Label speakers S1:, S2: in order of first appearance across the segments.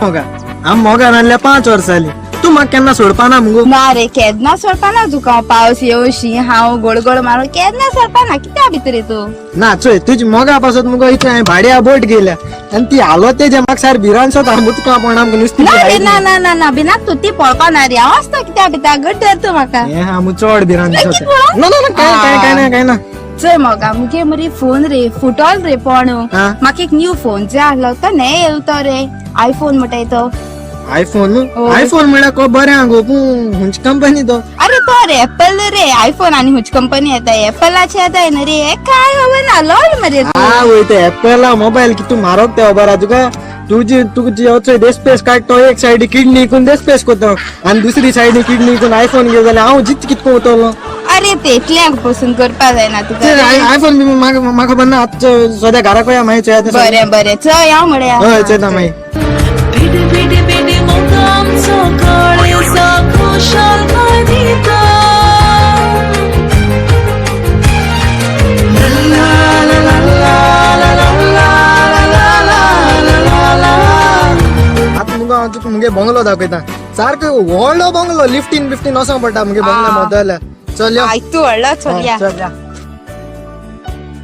S1: मोगा आम मोगा नासल्या 5 वर्सां जाली. तूं म्हाका केन्ना सोडपाना मुगो?
S2: ना रे, केन्ना सोडपाना तुका हांव. पावस येवशी हांव गोड गोड मारून केन्ना सोडपाना. कित्या भितर तूं?
S1: ना चोय, तुजी मोगा पासत मुगो इतलें हांवें भाड्या बोट गेल्या आनी ती हालो तेजे म्हाका सार भिरांत सोत उदका पण आमकां नुस्तें
S2: ना रे,
S1: खायत
S2: ना ना ना ना भिनाक तूं, ती पळोवपा ना रे. हांव आसता कित्या भितर, घट धर तूं म्हाका.
S1: हें हा मु चड भिरांत
S2: कित
S1: दिसता.
S2: पळोवं?
S1: ना ना ना, काय काय काय ना, काय ना.
S2: चोय मोगा, मुगे मरे फोन रे फुटोल रे पण.
S1: हा.
S2: म्हाका एक न्यू फोन जाय आहलो, तो न्हय येयलो तो रे आयफोन म्हणटाय तो.
S1: आयफोन?
S2: हय.
S1: आयफोन म्हळ्यार को बरें आहा गो, पूण खंयची कंपनी तो?
S2: अरे तो रे एप्पल रे. आयफोन आनी खंयची कंपनी येता? एप्पलाचे येता न्हय रे. हे काय खबर ना लोल मरे तूं.
S1: हा वय, ते एप्पला मोबायल कितू मारोग ते खबर आहा तुका? तुजी तुजी चोय देसपेस काड तो एक सायडी किडनी इकून देसपेस करतो आनी दुसरी सायडी किडनी इकून आयफोन घेवन जाल्यार हांव जित कितको उतरलो.
S2: अरे ते इतल्यांक पसून करपा जायना
S1: ते
S2: तुका.
S1: आयफोन बी म्हाका म्हाका खबर ना. आतां सद्या घराक वया मागीर चोया तें सगळें.
S2: बरें बरें, चल हांव म्हळ्या.
S1: हय, चोयता मागीर.
S3: भिड भिड भिड मोगांचो काळजा खुशालकाय दिता.
S1: आतां मुगो हांव तुका मुगे बंगलो दाखयता. सारको व्हडलो बंगलो, लिफ्टीन बिफ्टीन वचोंक पडटा मुगे बंगल्या मोदो जाल्यार. चल यो.
S2: आयक तूं व्हडलो, चल या.
S1: चल या.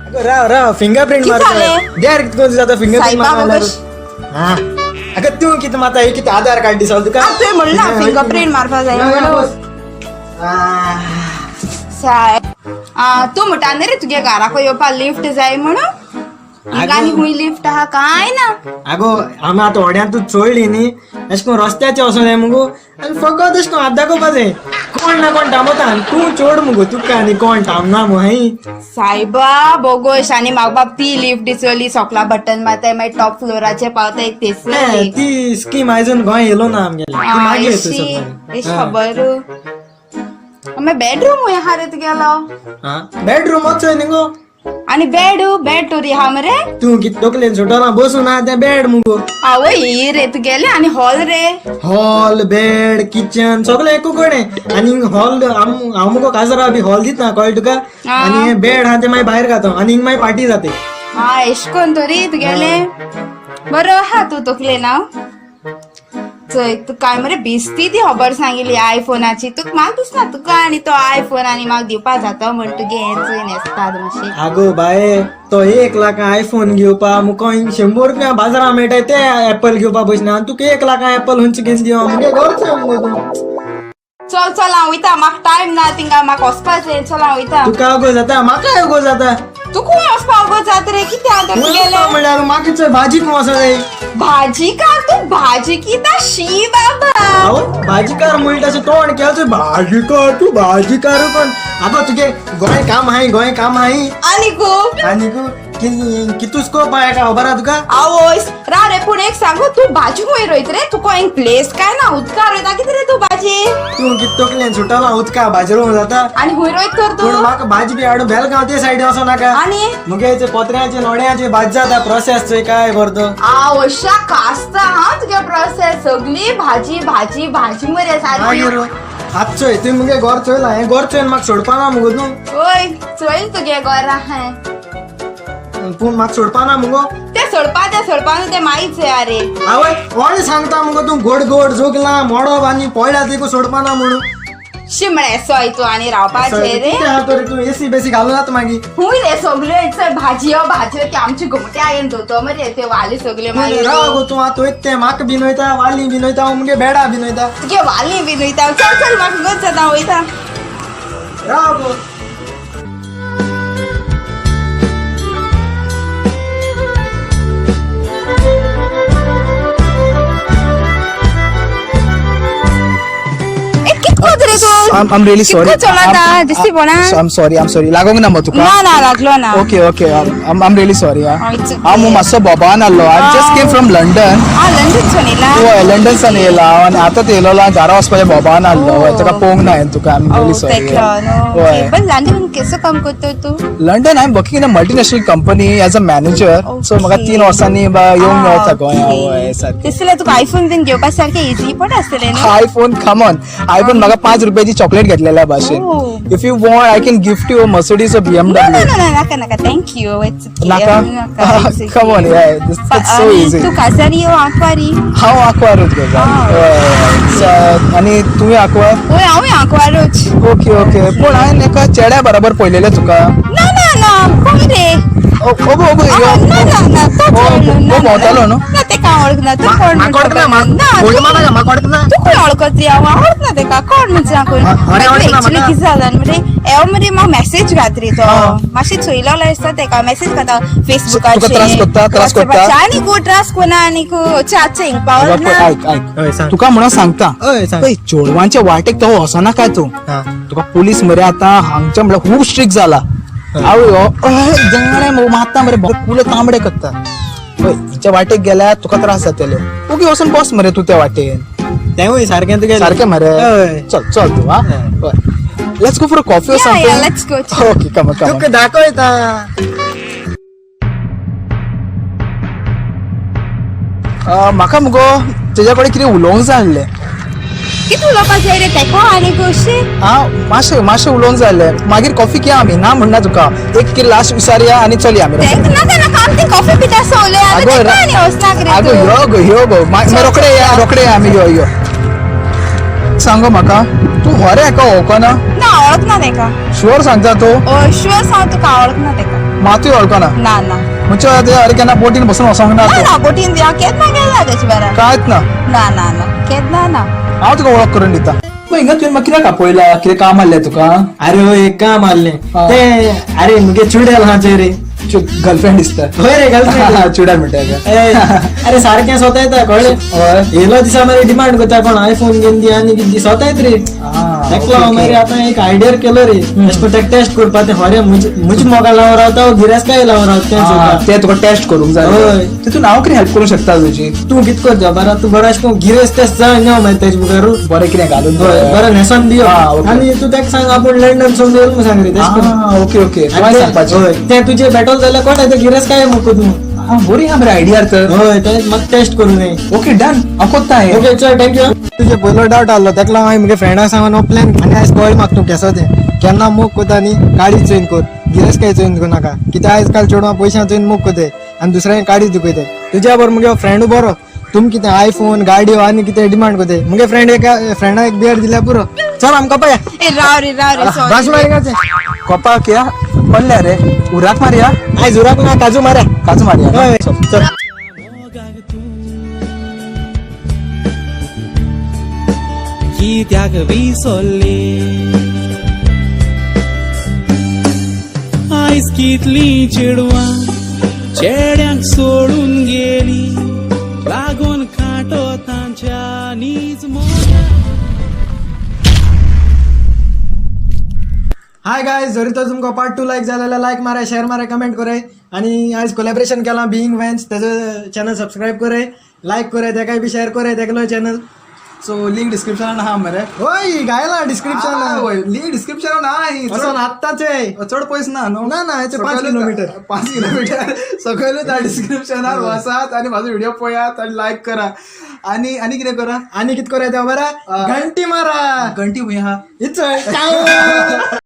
S1: अगो राव राव, फिंगर प्रिंट
S2: कित
S1: मारता.
S2: जालें?
S1: देर कितको जाता फिंगर प्रिंट
S2: सायबा
S1: मारता.
S2: बोगस.
S1: हा अगं तूं कितें मारता? हे कितें आधार कार्ड दिसलो तुका?
S2: तुवें म्हणलां फिंगर प्रिंट मारपा जाय
S1: या, या,
S2: म्हणून.
S1: बस. आह.
S2: सायब, तूं म्हणटा न्ही रे तुगे घराक येवपा लिफ्ट जाय म्हणून, हिंगा आनी खूंय लिफ्ट आहा काय ना.
S1: आगो आमी आतां व्हड्यांतूच चोडली न्ही, अशें करून रस्त्याचेर वचों जाय मुगो आनी फकत अशें करून हात दाखोवपा जाय, कोण ना कोण थांबता. आनी तूं चोड मुगो, तुका आनी कोण थांबना मु हांय.
S2: सायबा बोगोश, आनी म्हाका बाब ती लिफ्ट दिसली, सोकला बटन मारताय मागीर टॉप फ्लोराचे पावताय तेसली.
S1: ती स्कीम आयजून गोंय येयलो ना आमगेले, ती मागीर येता
S2: एशी
S1: सगळें.
S2: खबर. मागीर बेडरूम खंय आहा रे तुगेलो?
S1: बेडरूम वचोय न्ही गो.
S2: आनी बेड बेड तोरी आहा मरे?
S1: तूं कित तकलेन सुटना, बसून आहा तें बेड मुगो.
S2: आवय ही रे तुगेले. आनी हॉल रे?
S1: हॉल, बेड, किचन सगळें एकू कडेन. आनी हॉल हांव मुगो काजरा बी हॉल दितना, कळ्ळें तुका? आनी बेड आहा तें मागीर भायर घातो आनी हिंग मागीर पार्टी जाते.
S2: हा, एश कोन तरी तुगेले बरो आहा तूं तकले ना. चोय, तूं काय मरे बेस्ती ती खबर सांगिल्ली आयफोनाची. तुका म्हाका दिसना तुका आनी तो आयफोन आनी म्हाका दिवपा जाता म्हण तुगे हें चोय न्हेसतात मातशें.
S1: आगो बाये, तो 1 लाख आयफोन घेवपा मुको 100 रुपया बाजारां मेळटा ते एप्पल घेवपा बसना, आनी तुका 1 लाख एप्पल खंयचे घेवन दिवं मुगे घरचें मुगो तूं.
S2: चल चल, हांव वयता, म्हाका टायम ना थिंगा, म्हाका वचपा जाय. चल हांव वयता.
S1: तुका अगो जाता, म्हाका अगो जाता.
S2: तूं खंय वचपा अगो जाता रे? कितें आतां तुगेलें?
S1: म्हणल्यार म्हाका चोय भाजी खंय वचों जाय.
S2: भाजीकार तूं, भाजी किता शी बाबा.
S1: आवय, भाजीकार म्हणटा तशें तोंड केलें चोय, भाजीकार तूं, भाजीकार पण. आगो तुगे गोंय काम हाय, गोंय काम हाय.
S2: आनी गो?
S1: आनी कितू स्कोप आहा काय खबर आहा तुका?
S2: आवयस, राव रे, पूण एक सांगू, तूं भाजी खंय रोयत रे? तुका एक प्लेस काय ना, उदकार रोयता कितें रे तूं भाजी?
S1: तूं कित तकलेन सुटला, उदका भाजी रोवंक जाता?
S2: आनी खंय रोयत तर
S1: पूण
S2: तूं?
S1: म्हाका भाजी बी हाडून बेलगांव ते सायडीन वचों नाका.
S2: आनी?
S1: मुगे पत्र्याचे नोड्याचे भाजी जाता प्रोसेस चोय काय करतो.
S2: आवश्या कास्ता हा तुगे प्रोसेस सगळी भाजी भाजी भाजी मरे सारकी.
S1: मागीर आत चोय, तुवें मुगे घर चोयला, हें घर चोयन म्हाका सोडपा ना मुगो तूं.
S2: ओय, चोयल तुगे घर आहा.
S1: पूण म्हाका सोडपा ना मुगो.
S2: ते सोडपा, ते सोडपा न्हू, ते माहीत चोय आरे.
S1: आवय, कोण सांगता मुगो तूं गोड गोड जोगला मोडप आनी पळ्ळ्या तेकू सोडपा ना म्हणून.
S2: शिमळे सोय तूं आनी रावपाचे रे.
S1: कितें आहा तर तूं एसी बेसी घालूं जाता मागीर.
S2: हुंय रे सगल्यो चोय भाजयो भाजयो, ते आमची घुमट्या येवन धुतो मरे ते वाली सगल्यो मागीर.
S1: राव गो, तूं आतां वयता तें म्हाका बीन वयता, वाली बीन वयता, हांव मुगे बेडा बीन वयता.
S2: तुगे वाली बीन वयता. चल चल, म्हाका गच जाता, वयता.
S1: राव गो.
S2: ए कितको रे तूं?
S4: I'm really sorry.
S2: कितको चलता दिसती पळा.
S4: I'm sorry, I'm sorry. लागोंक ना मग तुका?
S2: ना ना, लागलो ना.
S4: Okay okay, I'm really sorry.
S2: Oh, it's okay.
S4: हांव मग मातसो बोबान आहलो. I just came from London.
S2: आ, लंडन सून येयला?
S4: हय, लंडन सान येयला हांव आनी आतांच येयलेलो आनी घरा वचपाचें बोबान आहलो. हय, तुका पळोवंक ना हांवें तुका. I am really sorry. हय.
S2: पण लंडन केसो काम करतो तूं?
S4: London I am working in a multinational company as a manager. So म्हाका 3 वर्सांनी येवंक मेळता गोंया. हय, सारकें.
S2: तसले तुका आयफोन बीन घेवपा सारकें इजी पड आसतलें न्हू?
S4: आयफोन, कमॉन, आयफोन म्हाका 5 रुपयाची चॉकलेट घेतलेल्या भाशेन.
S2: Oh.
S4: If you want I can gift you Mercedes or
S2: No,
S4: BMW.
S2: No, no, नाका नाका, thank you. It's okay.
S4: नाका.
S2: नाका, it's okay.
S4: Come on, yeah, it's so easy.
S2: तू काजारी यो आंकवारी?
S4: हांव आंकवारूच गो. आनी तुवें आंकवार?
S2: वय, हांवूय आंकवारूच.
S4: ओके ओके, पूण हांवें एका चेड्या बराबर पळयलेलें तुका.
S2: ना ना ना, कोण रे?
S4: ओगो ओगो यो.
S2: ना ना ना, तो
S4: ओ,
S2: चेडो
S4: ओ,
S2: ना.
S4: भोंवतालो न्हू?
S2: ना, तेका हांव वळखना. तूं कोण म्हूण
S1: म्हाका वळखना?
S2: खबर ना.
S1: बोल्ड मारना, म्हाका वळखना?
S2: तूं खंय वळखत रे? हांव वळखना तेका. कोण म्हणजे कोण?
S1: अरे वळखना
S2: एक्चुअली
S1: म्हाका.
S2: कितें जालां मरे, हांव मरे म्हाका मॅसेज घात रे तो. मातशें चोयलो आसता तेका मॅसेज घाता फेसबुकाचेर.
S4: तुका त्रास करता, त्रास करता?
S2: आनी गो त्रास कोना आनी आतां हिंग पावल ना.
S4: ऐक ऐक.
S1: हय सांग.
S4: तुका म्हणून सांगता.
S1: हय सांग.
S4: पळय, चेडवांच्या वाटेक तो वचना काय तूं.
S1: हा.
S4: तुका पोलीस मरे आतां हांगचे म्हळ्यार खूब स्ट्रिक्ट जाला. हांव जंगले मारता मरे, कुले तांबडे करता. पळय, हिच्या वाटेक गेल्यार तुका त्रास जातले. ओगी वचून बस मरे तूं त्या वाटेन.
S1: तेवूय सारकें तुगे.
S4: सारकें मरे.
S1: हय.
S4: चल चल तूं. हा, let's go for a coffee or
S2: Yeah,
S4: something.
S2: Yeah, let's go.
S4: Okay, come come.
S1: तुका दाखयता.
S4: म्हाका मुगो तेज्या कडेन कितें उलोवंक जाय आसलें.
S2: कितें उलोवपाक जाय रे तेका आनी अशें?
S4: हा, मातशें मातशें उलोवंक जाय आसलें. मागीर कॉफी घेया आमी. ना म्हणना तुका, एक कितें लास्ट विचारया आनी चलया आमी.
S2: तेंक नाका नाका, आमी ती कॉफी पिता सो उलय आतां.
S4: आगो,
S2: तेका आनी वचनाक रे
S4: आगो
S2: तूं.
S4: यो गो, यो गो. मागीर रोखडे या, रोखडे या आमी. यो यो, सांगो म्हाका, तूं खरें हेका वळखना?
S2: ना, वळखना तेका.
S4: शुअर सांगता तूं?
S2: हय, शुअर सांग तुका, वळखना तेका.
S4: मातूय वळखना?
S2: ना ना.
S4: म्हणजे ते अरे केन्ना बोटीन बसून वचोंक ना
S2: ना.
S4: तूं?
S2: ना, बोटीन हांव केन्ना गेला तेचे बराबर.
S4: कांयच ना?
S2: ना ना ना, केन्ना ना.
S4: हांव तुका वळख करून दिता. हिंगा तुवें म्हाका कित्याक आपयला? कितें काम आसलें तुका?
S1: अरे हो, एक काम आसलें.
S4: हा.
S1: ते अरे मुगे चुडेल हा चोय रे.
S4: गर्लफ्रेंड दिसता.
S1: हय रे, गर्लफ्रेंड.
S4: चुडेल म्हणटा
S1: ए, अरे सारकें स्वता येता कळ्ळें.
S4: हय.
S1: येयलो दिसा मरे डिमांड करता, कोण आयफोन घेवन दी आनी कितें दी, स्वता येत रे. तेका लागून मागीर आतां एक आयडिया केलो रे, अशें करून तेका टेस्ट करपा. तें खरें म्हज मोगा लावन रावता वो गिरेस्ताय लावन रावता तें चोवपा.
S4: ते तुका टेस्ट करूंक जाय.
S1: हय.
S4: तितून हांव कितें हेल्प करूंक शकता तुजी?
S1: तूं कितें करता बरा, तूं बरो अशें करून गिरेस्त टेस्ट जाय न्हय मागीर तेजे मुखार.
S4: बरें कितें घालून.
S1: हय, बरें न्हेसोन दियो.
S4: हा, ओके.
S1: आनी तूं तेका सांग आपूण लंडन सोडून येयलो म्हूण सांग रे तेश करून.
S4: ओके ओके,
S1: आनी
S4: तुवें सांगपाचें.
S1: हय, तें तुजें बेटल जाल्यार कोण तें गिरेस्त काय मुको तूं.
S4: हा, बरी आहा मरे आयडिया तर.
S1: हय, तें म्हाका टेस्ट करूं जाय.
S4: ओके डन, हांव कोत्ता हें.
S1: ओके चल, thank you. तुजे पयलो डावट आहलो, तेका लागून हांवें मुगे फ्रेंडाक सांगून हो प्लॅन. आनी आयज कळ्ळें म्हाका तूं केसो तें. केन्ना मोग कोता न्ही, गाडी चोयन कोर, गिरेस्काय चोयन करूं नाका. कित्याक आयज काल चेडवां पयशां चोयन मोग कोताय आनी दुसऱ्यांक गाडी दुखयताय. तुज्या बरोबर मुगे फ्रेंड बरो. तुम कितें आयफोन गाडयो आनी कितें डिमांड कोताय. मुगे फ्रेंड एका फ्रेंडाक एक बियर दिल्यार पुरो. चल आमकां पळया.
S2: ए राव रे, राव रे.
S1: भास
S2: सॉरी.
S1: मारियाचे.
S4: कोपाक या पडल्या रे, उराक मारया.
S1: आयज उराक ना, काजू मारया.
S4: काजू मारया.
S1: हय, चल.
S3: कित्याक विसरली आयज कितली चेडवां चेड्यांक सोडून गेली, लागून कांटो तांच्या नीज मोगा.
S1: हाय गायज, जरी तो तुमकां पार्ट 2 लायक जालो जाल्यार लायक मारा, शेअर मारा, कमेंट कराय. आनी आयज कोलॅबरेशन केलां बिईंग वॅन्स, तेजो चॅनल सबस्क्रायब कराय, लायक कराय, तेकाय बी शेअर कराय तेगलो चॅनल.
S4: सो लिंक डिस्क्रिप्शनान आहा मरे.
S1: होय, गायला डिस्क्रिप्शन.
S4: वय, लिंक डिस्क्रिप्शनान आहा.
S1: वचोन आत्ताच येय.
S4: चड पयस ना न्हू?
S1: ना ना, हेचे 5
S4: सकयलूच
S1: किलोमीटर.
S4: 5 किलोमीटर सकयलूच डिस्क्रिप्शनार. वचात आनी म्हाजो व्हिडिओ पळयात आनी लायक करा आनी आनी कितें करा?
S1: आनी कित कराय तें बरा, घंटी मारा.
S4: घंटी खंय आहा?
S1: इच.